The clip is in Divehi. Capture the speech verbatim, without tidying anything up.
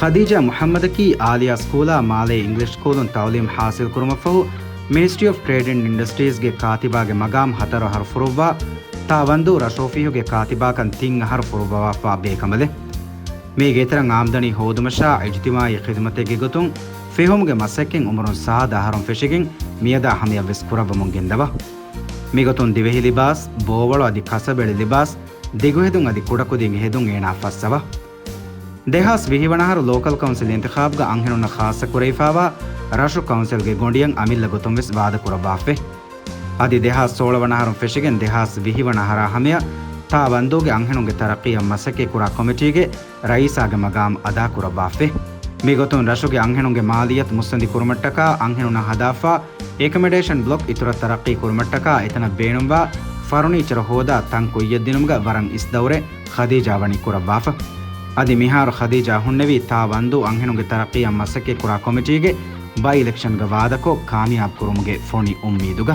ޚަދީޖާ މުޙައްމަދަކީ އާލިޔާ ސްކޫލާ މާލޭ އިންގްލިޝް ސްކޫލުން ތައުލީމް ޙާޞިލް ކުރުމަށްފަހު، މިނިސްޓްރީ އޮފް ޓްރޭޑް އެންޑް އިންޑަސްޓްރީޒްގެ ކާތިބާގެ މަގާމް ހަތަރު އަހަރު ފުރުއްވާ، ތާ ވަންދޫ ރަށު އޮފީހުގެ ކާތިބާކަން ތިން އަހަރު ފުރުއްވަވާފާ ބޭކަނބަލެއް. މީގެ އިތުރަށް އާމްދަނީ ހޯދުމަށާ އިޖްތިމާޢީ ޚިދުމަތެއްގެ ގޮތުން ފެހުމުގެ މަސައްކަތް އުމުރުން ސާދަ އަހަރުން ފެށިގެން މިއަދާ ހަމަޔަށްވެސް ކުރައްވަމުން ގެންދަވާ. މިގޮތުން ދިވެހި ލިބާސް، ބޯވަޅު އަދި ކަސަބެޅި ލިބާސް، ދިގުހެދުން އަދި ކުޑަކުދީންގެ ހެދުން އޭނާ ފައްސަވާ. ދެހާސް ވިހި ވަނަ އަހަރު ލޯކަލް ކައުންސިލް އިންތިޚާބުގަ އަންހެނުންނަށް ޚާއްޞަ ކުރެވިފާވާ ރަށު ކައުންސިލްގެ ގޮނޑިއަށް އަމިއްލަ ގޮތުން ވެސް ވާދަ ކުރައްވާފައި. އަދި ދެހާސް ސޯޅަ ވަނަ އަހަރުން ފެށިގެން ދެހާސް ވިހި ވަނަ އަހަރާ ހަމަޔަށް ތާ ވަންދޫގެ އަންހެނުންގެ ތަރައްޤީއަށް މަސައްކަތް ކުރާ ކޮމިޓީގެ ރައީސާގެ މަގާމް އަދާ ކުރައްވާފައި. މިގޮތުން ރަށުގެ އަންހެނުންގެ މާލިއްޔަތު މުއްސަނދި ކުރުމަށްޓަކާ އަންހެނުންނަށް ހަދާފާ އެކަމަޑޭޝަން ބްލޮކް އިތުރަށް ތަރައްޤީ ކުރުމަށްޓަކާ އެތަނަށް ބޭނުންވާ ފަރުނީޗަރު ހޯދާ ތަން ކުއްޔަށްދިނުމުގަ ވަރަށް އިސް ދައުރެއް ޚަދީޖާ ވަނީ ކުރައްވާފަ. އަދި މިހާރު ޚަދީޖާ ހުންނެވީ ތާ ވަންދޫ އަންހެނުންގެ ތަރައްޤީއަށް މަސައްކަތް ކުރާ ކޮމިޓީގެ ބައި އިލެކްޝަންގަ ވާދަކޮށް ކާމިޔާބު ކުރުމުގެ ފޮނި އުއްމީދުގަ.